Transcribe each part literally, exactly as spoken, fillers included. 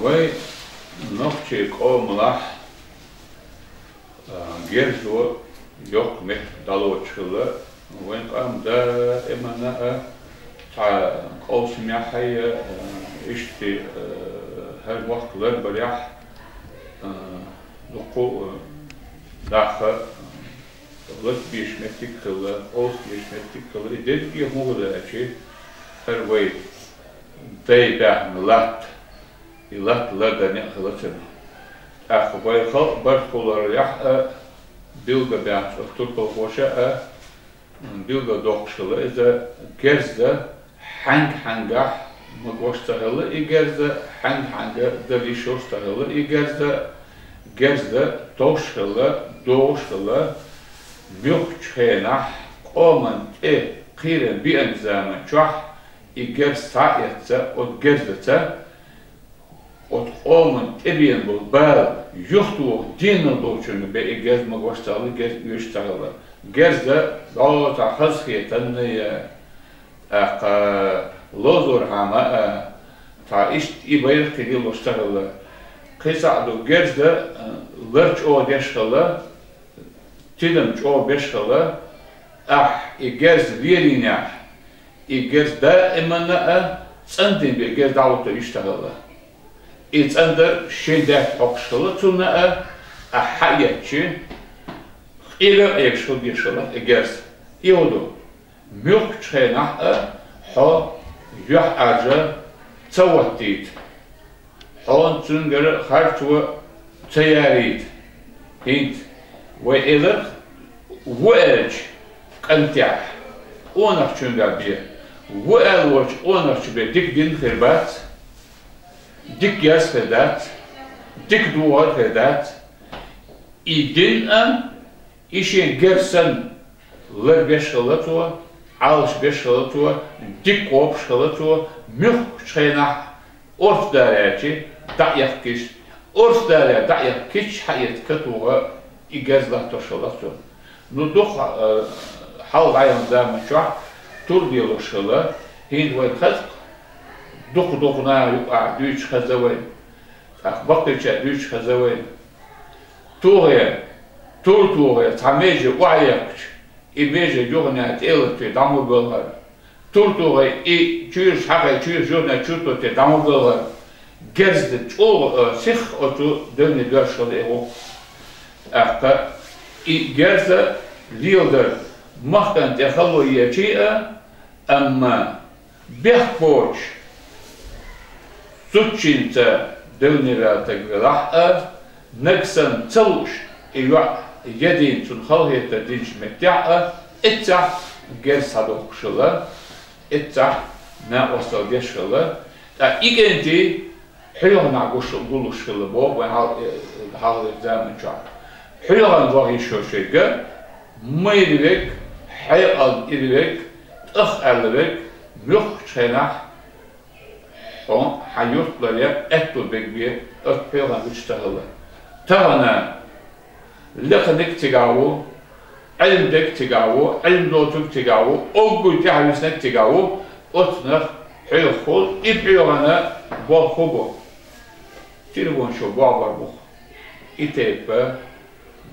Вай нохчий къомалахь, а, герзо йоккха меттиг дӀалоцуш хилла, вайн къам даимана а цхьа къовсамехь а, а, иштта, а, хӀара мохк ларбарехь, а, дуккха а, даха, а, лата безаш меттиг хилла, къовса безаш меттиг хилла. И дерриге хӀун хилла аьлча, хӀара вай дай баьхна латта, и латта лардан некъ хилла царна. ТӀаккха вай халкъ барт хуларехь а, билгалбаьхначу оцу турпалхоша а, м, билгалдоккхуш хилла иза, герз хьаьнга-хьаьнгахь магош ца хилла и герз, хьаьнга-хьаьнга дала йиш йолуш ца хилла и герз, герз товш хилла, догӀуш хилла, муьлххачу хенахь къоман тӀе кхерам беанчу заман чохь и герз схьа а эцна, оцу герзаца оцу къоман тӀебеана болу бала юхатоха денал долчунна бен и герз магош ца хилла, герз оьшуш ца хилла. Герз дӀо цхьа хазахетарна я, тӀаккха ловзорхьама а, цхьа иштта и байракх кхин лелош ца хилла. Кхин цхьаъ ду, герз а, лар чӀогӀа деш хилла, тидам чӀогӀа беш хилла, ахь и герз лелийнехь, и герз даиманна а цӀандина бен герз дӀахӀуттур йиш ца хилла. И цӀандар шен даьтта хьокхуш хилла, цунна а ахь хьаэцчи, къера а къегаш хила дезаш хилла и герз. И хӀун ду? Муьлххачу хенахь а хьо юьхьӀаьржа ца хӀоттийта, хьуна цуьнгара харцо ца ярийта. ХӀинца вай элира, ву аьлча кӀантехь, къонахчуьнгахь бен, ву аьлла волчу къонахчун бен дика дин хир бац, дика герз хир дац, дика духар хир дац. И дин а, и шен герз санна лар беш хилла цо, Ӏалаш беш хилла цо, дика гӀопаш хилла цо, муьлххачу хенахь орцу далаьлчи дӀаэхкиш, орцу далаьлчи дӀаэхкиш хьаэца катоха и герз латтош хилла цо. Ну, дукха, э, хьалха дӀаяханчу заман чохь тур лелош хилла, хӀинца вайн хаза, дукха-дукха наха юкъахь дуьйцуш хаза вайн, тӀаккха баккхийчара дуьйцуш хаза вайн. Тухе, тур тухе, цхьа меже охьаехкча, и меже юханехь тӀе а латте дӀа ма белхара. Тур тухе, и чуьйраш хьахе, чуьйраш юханехь чуьра тоьттуш дӀа ма белхара. Герз чӀогӀа, а, сиха оцу девне доьрзуш хилла и гӀуллакх. ТӀаккха и герз леладар махкана тӀе хало ечи а, амма бехк боцуш, зудчуьнца девне ваьлла стаг велахь а, нагахь санна ца лууш, и йоӀ ядийна цунна халахетар динчу меттехь а, эццахь герз схьадоккхуш хилла, эццахь накъосталла деш хилла. ТӀаккха и кӀентий хьоьгӀанахь гуш, гуллуш хилла боху вайн хьал-, э, хьалхарчу заман чохь. ХьоьгӀан ваха йиш йолуш верг, майра верг, хьекъална ира верг, тӀах аьлла верг, муьлххачу хенахь хьо, хьан юрт ларъян аьтто берг бен оцу хьоьгӀан гучу ца хилла. Тахана лекханиг цигахь ву, Ӏилма дерг цигахь ву, Ӏилма доцург цигахь ву, уггар тӀаьхьависнарг цигахь ву, оцунах хьоьгӀа хуьлу, и хьоьгӀана болх хӀун бу? Телефон чу бохбар бу-кх. И тайпа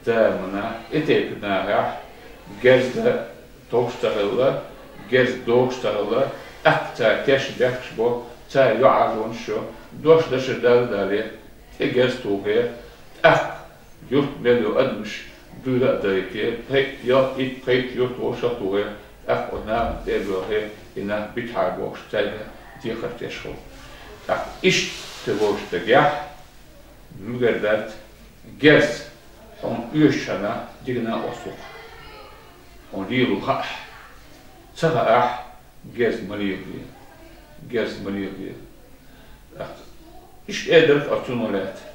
заманахь, и тайпа нахехь герз товш ца хилла, герз дохуш ца хилла, тӀаккха цара теш бехкаш бо, цара йоӀархонаш йо, дош дашар дала дале, тӀе герз тухе, тӀаккха юрт мел йо адамаш дуьйла а дайте, пхи-, ялх, итт, пхийтта юрт вовшах а тухе, тӀаккха оцу нахана тӀе а боьлхе, и нах битахьара бохуш, цаьрга дехар теш хилла. ТӀаккха иштта волчу стагехь, муьгар дац, герз хьуна оьшучу хенахь дика накъост ву-кх. Хьуна лело хаахь, ца хаахь, герз ма леладе, герз ма леладе. ТӀаккха иштта эр дара-кх оцу цунах лаьцна.